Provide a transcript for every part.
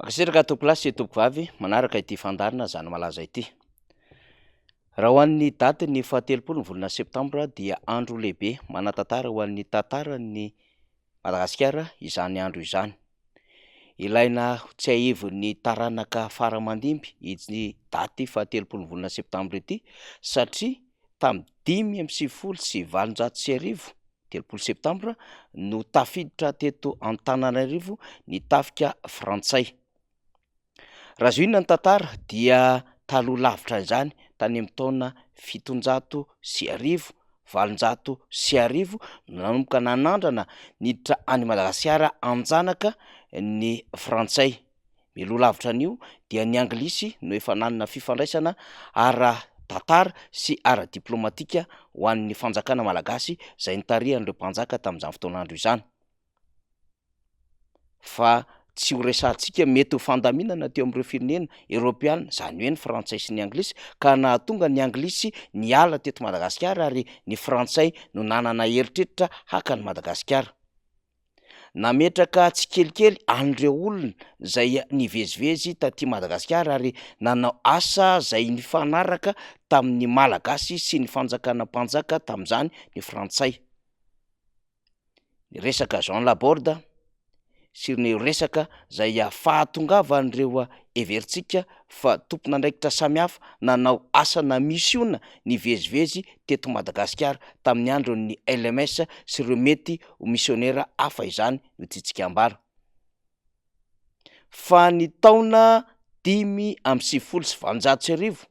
Mankasitraka tompokolahy sy tompokovavy manaraka ity fandaharana Zanamalaza ity. Raha ho an'ny datin'ny fahatelopolo ny volana septambra dia andro lehibe manan-tantara ho an'ny tantaran'ny Madagasikara izany andro izany. Ilaina ho tsiahivin'ny taranaka fara aman-dimby ity daty fahatelopolo ny volana septambra ity satria tamin'ny 1895, 30 septambra, no tafiditra teto Antananarivo ny tafika frantsay. Raha zohina ny tantara dia taloha lavitra izany, tany amin'ny taona 1700, 1800 no nanomboka nanandrana niditra an'i Madagasikara an-janaka ny frantsay. Mialoha lavitra an'io dia ny anglisy no efa nanana fifandraisana ara-tantara sy ara-diplaomatika ho an'ny fanjakana malagasy izay nitarihan'ireo mpanjaka tamin'izany fotoan'andro izany. Fa tsy ho resahantsika mety ho fandaminana teo amin'ireo firenena eoropeana, izany hoe ny frantsay sy ny anglisy, ka nahatonga ny anglisy niala teto Madagasikara ary ny frantsay no nanana eritreritra haka an'i Madagasikara. Nametraka tsikelikely an'ireo olona izay nivezivezy taty Madagasikara ary nanao asa izay nifanaraka tamin'ny Malagasy sy ny fanjakana mpanjaka tamin'izany ny Frantsay. Ny resaka Jean Laborde sy ny resaka izay fahatongavan'ireo heverintsika fa tompon'andraikitra samihafa nanao asa na misiona nivezivezy teto Madagasikara tamin'ny andron'ny LMS sy ireo mety ho misionera hafa izany no tiantsika ambara. Fa ny taona 1895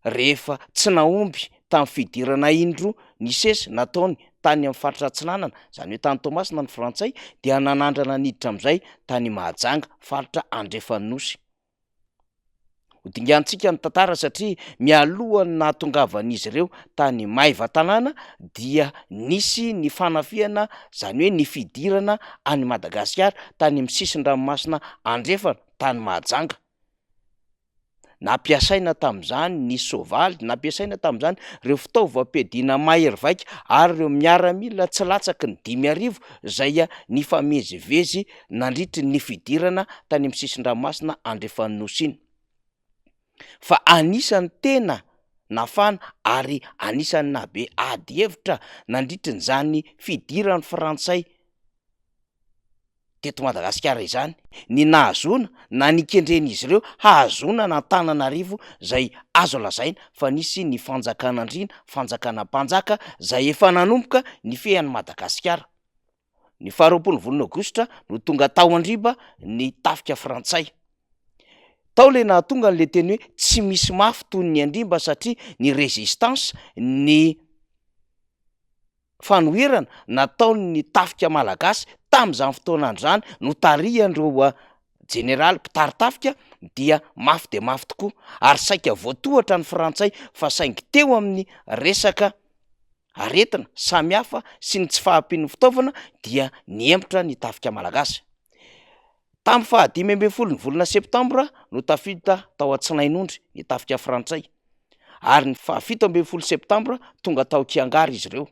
rehefa tsy nahomby tamin'ny fidirana indroa nisesy nataony tany amin'ny faritra Atsinanana, izany hoe tany Toamasina ny Frantsay, dia nanandrana niditra amin'izay tany Mahajanga, faritra andrefan'ny Nosy. Ho dinganintsika ny tantara satria mialohan'ny nahatongavan'izy ireo tany Maevatanàna dia nisy ny fanafihana, izany hoe ny fidirana an'i Madagasikara tany amin'ny sisin-dranomasina andrefana, tany Mahajanga. Nampiasaina tamin'izany ny soavaly, nampiasaina tamin'izany ireo fitaovam-piadiana mahery vaika ary ireo miaramila tsy latsaky ny 5000 izay nifamezivezy nandritry ny fidirana tany amin'ny sisin-dranomasina andrefan'ny Nosy iny. Fa anisan'ny tena nafana ary anisan'ny nahabe ady hevitra nandritrin'izany fidiran'ny Frantsay teto Madagasikara izany, ny nahazoana na nikendren'izy ireo hahazoana an'Antananarivo izay azo lazaina fa nisy ny fanjakan'andriana, fanjakana mpanjaka izay efa nanomboka nifehy an'i Madagasikara. Ny faharoapolo volana aogositra no tonga tao Andriba ny tafika frantsay. Tao le nahatonga an'le teny hoe tsy misy mafy toy ny Andrimba satria ny résistance, ny fanoherana nataon'ny tafika malagasy tamin'izany fotoana andro izany notarihan'ireo jeneraly mpitari-tafika dia mafy dia mafy tokoa ary saika voatohatra ny frantsay fa saingy teo amin'ny resaka aretina samihafa sy ny tsy fahampian'ny fitaovana dia nihemotra ny tafika malagasy. Tamin'ny faha-15 ny volana septambra no tafiditra tao Antsinainondry ny tafika frantsay ary ny faha-17 septambra tonga tao Kiangara izy ireo.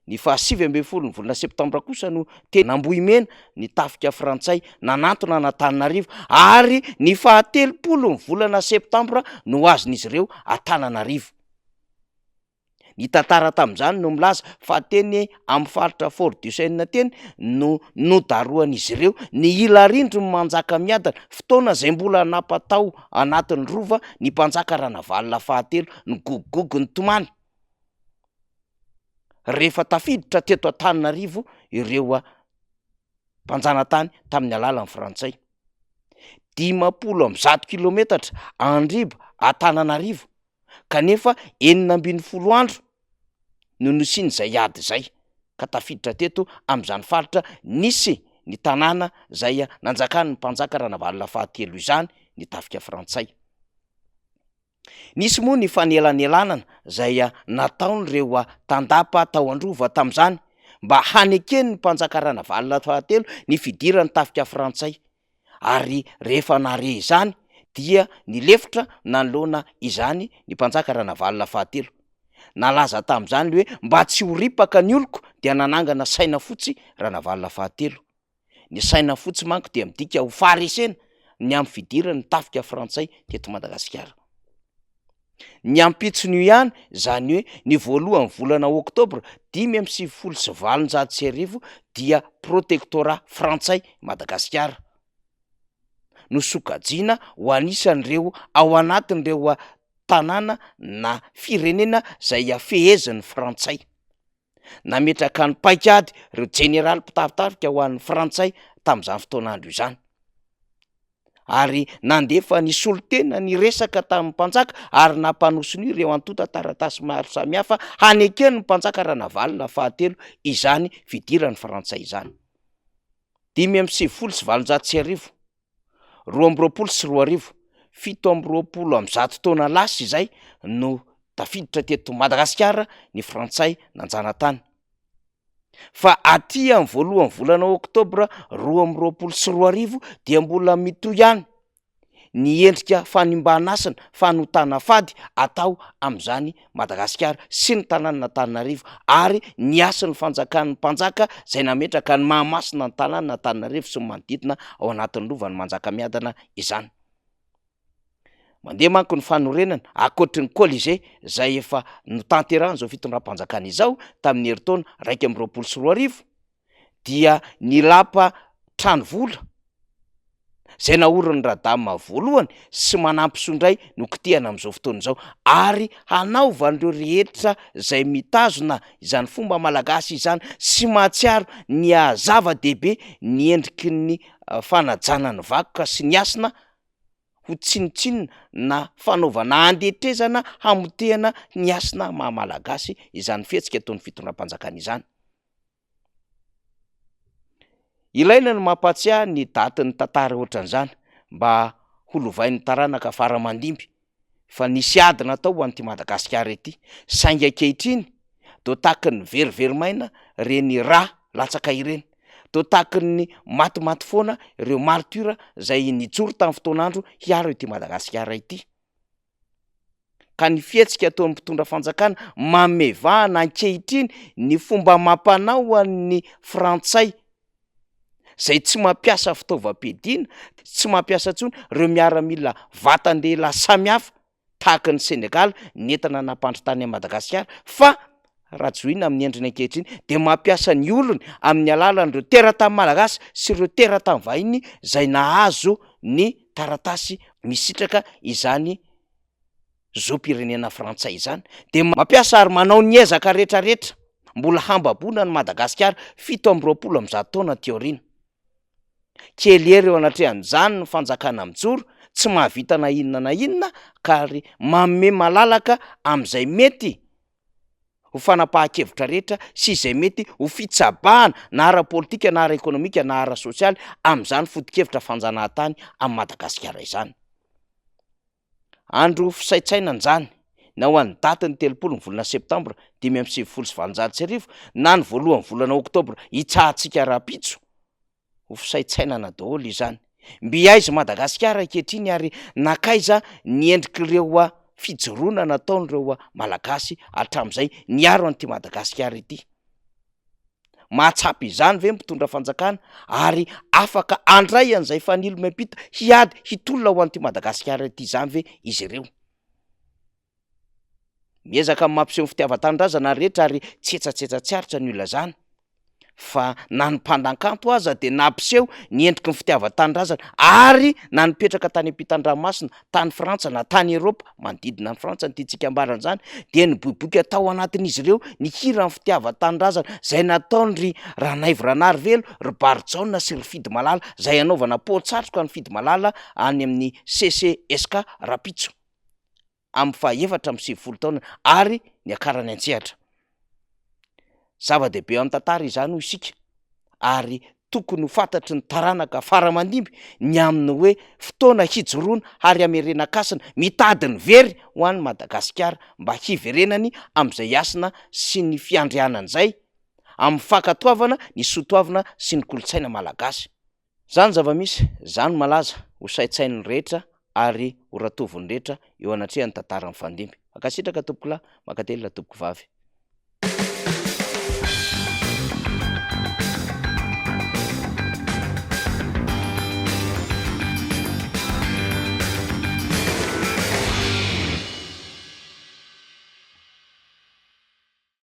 Ny faha-19 ny volana septambra kosa no teny Ambohimena ny tafika frantsay nanantona an'Antananarivo ary ny faha-30 ny volana septambra no azon'izy ireo Antananarivo. Ny tantara tamin'izany no milaza fa teny amin'ny faritra Fort du Chêne teny no nodarohan'izy ireo ny ila rindrin'i Manjakamiadana, fotoana izay mbola nampatao anatin'ny rova ny mpanjaka Ranavalona fahatelo nigogogogo nitomany rehefa tafiditra teto Antananarivo ireo mpanjanatany tamin'ny alalan'ny frantsay. 150 kilometatra Andriba Antananarivo kanefa 16 andro no nisian'izay ady izay ka tafiditra teto amin'izany faritra nisy ny tanàna izay nanjakan'ny mpanjaka Ranavalona fahatelo izany ny tafika frantsay. Nisy moa ny fanelanelanana izay nataon'ireo tandapa tao Androva tamin'izany mba haneken'ny mpanjaka Ranavalona fahatelo ny fidiran'ny tafika frantsay ary rehefa nahare izany dia nilefitra nanoloana izany ny mpanjaka Ranavalona fahatelo. Nalaza tamin'izany ny hoe mba tsy ho ripaka ny oloko dia nanangana saina fotsy Ranavalona fahatelo. Ny saina fotsy manko dia midika ho faharesena ny amin'ny fidiran'ny tafika frantsay teto Madagasikara. Ny ampitson'io ihany, izany hoe ny voalohan'ny volana oktobra 1895 dia protectorat frantsay Madagasikara. Nosokajiana ho anisan'ireo ao anatin'ireo tanàna na firenena izay fehezin'ny frantsay. Nametraka ny paikady ireo jeneraly mpitaritarika ho an'ny frantsay tamin'izany fotoan'andro izany. Ary nandefa ny solontena niresaka tamin'ny mpanjaka ary nampanosonia ireo antontan-taratasy maro samihafa haneken'ny mpanjaka Ranavalona fahatelo izany fidiran'ny frantsay izany. 1895, 2022, 127 taona lasa izay no tafiditra teto Madagasikara ny frantsay nanjanatany. Fa aty amin'ny voalohan'ny volana oktobra 2022 dia mbola mitohy ihany ny endrika fanimban'asina, fanotana fady atao amin'izany Madagasikara sy ny tanànan'Antananarivo ary ny hasin'ny fanjakan'ny mpanjaka izay nametraka ny Mahamasina ny tanànan'Antananarivo sy ny manodidina ao anatin'ny lovan'i Manjakamiadana izany. Mandeha manko ny fanorenana ankoatry ny Colisée izay efa notanterahan'izao fitondram-panjakana izao tamin'ny herintaona 2021 dia ny lapa tranovola izay naorin'i Radama voalohany sy manampy soa indray no kitihana amin'izao fotoana izao ary hanaovan'ireo rehetra izay mitazona izany fomba malagasy izany sy mahatsiaro ny zava-dehibe ny endriky ny fanajana ny vakoka sy ny hasina ho tsinontsinona na fanaovana andetrezana hamotehana ny hasina maha malagasy izany fihetsika ataon'ny fitondram-panjakana izany. Ilaina ny mampahatsiahy ny datin'ny tantara ohatran'izany mba ho lovain'ny taranaka fara aman-dimby fa nisy ady natao ho an'ity Madagasikara ity saingy ankehitriny toa tahaky ny verivery maina ireny rà latsaka ireny, toa tahaky ny matimaty foana ireo martyrs izay nijoro tamin'ny fotoan'andro hiaro ity Madagasikara ity. Ka ny fihetsika ataon'ny mpitondra fanjakana manome vahana ankehitriny ny fomba amam-panao an'ny frantsay izay tsy mampiasa fitaovam-piadiana, tsy mampiasa intsony ireo miaramila vatan-dehilahy samihafa tahaka ny Senegal nentina nampandry tany an'i Madagasikara fa Rajoelina amin'ny endriny ankehitriny dia mampiasa ny olony amin'ny alalan'ireo teratany malagasy sy ireo teratany vahiny izay nahazo ny taratasy misitraka izany zom-pirenena frantsay izany dia mampiasa ary manao ny ezaka rehetrarehetra mbola hambaboana an'i Madagasikara 127 taona aty aoriana. Kely hery eo anatrehan'izany ny fanjakana mijoro, tsy mahavita na inona na inona ka ary manome malalaka amin'izay mety ho fanapahan-kevitra rehetra sy izay mety ho fitsabahana na ara-politika na ara-ekonomika na ara-sosialy amin'izany foto-kevitra fanjanahantany amin'i Madagasikara izany. Andro fisaintsainana izany, na ho an'ny datin'ny 30 ny volana septambra 1895 na ny voalohan'ny volana oktobra hitsahantsika rahampitso, ho fisaintsainana daholo izany. Mby aiza Madagasikara ankehitriny ary nankaiza ny endrik'ireo fijoroana nataon'ireo Malagasy hatramin'izay niaro an'ity Madagasikara ity? Mahatsapa izany ve ny mpitondra fanjakana ary afaka handray an'izay fanilo miampita hiady hitolona ho an'ity Madagasikara ity izany ve izy ireo? Miezaka mampiseho ny fitiavan-tanindrazana ny rehetra ary tsetsatsetsa tsy aritra no ilazana fa na ny mpandankanto aza dia nampiseho ny endriky ny fitiavan-tanindrazana ary na nipetraka tany ampitan-dranomasina tany Frantsa na tany Eropa manodidina an'i Frantsa ny tiantsika ambara an'izany dia niboiboika tao anatin'izy ireo ny hiran'ny fitiavan-tanindrazana izay nataon-dry Ranaivo Ranarivelo, ry Barijaona sy ry Fidy Malala izay hanaovana poa-tsatroka an'i Fidy Malala any amin'ny CCSK rahampitso. amin'ny faha 94 taonany ary niakarany an-tsehatra. Zava-dehibe amin'ny tantara izany hoy isika ary tokony ho fantatry ny taranaka fara aman-dimby ny amin'ny hoe fotoana hijoroana ary hamerenan-kasina mitady ny very ho an'i Madagasikara mba hiverenany amin'izay hasina sy ny fiandrianany izay amin'ny fankatoavana ny soatoavina sy ny kolontsaina malagasy. Zany zava-misy, zany malaza, ho saintsain'ny rehetra ary ho ratovin'ny rehetra eo anatrehan'ny tantara mifandimby. Mankasitraka tompokolahy, mankatelina tompokovavy.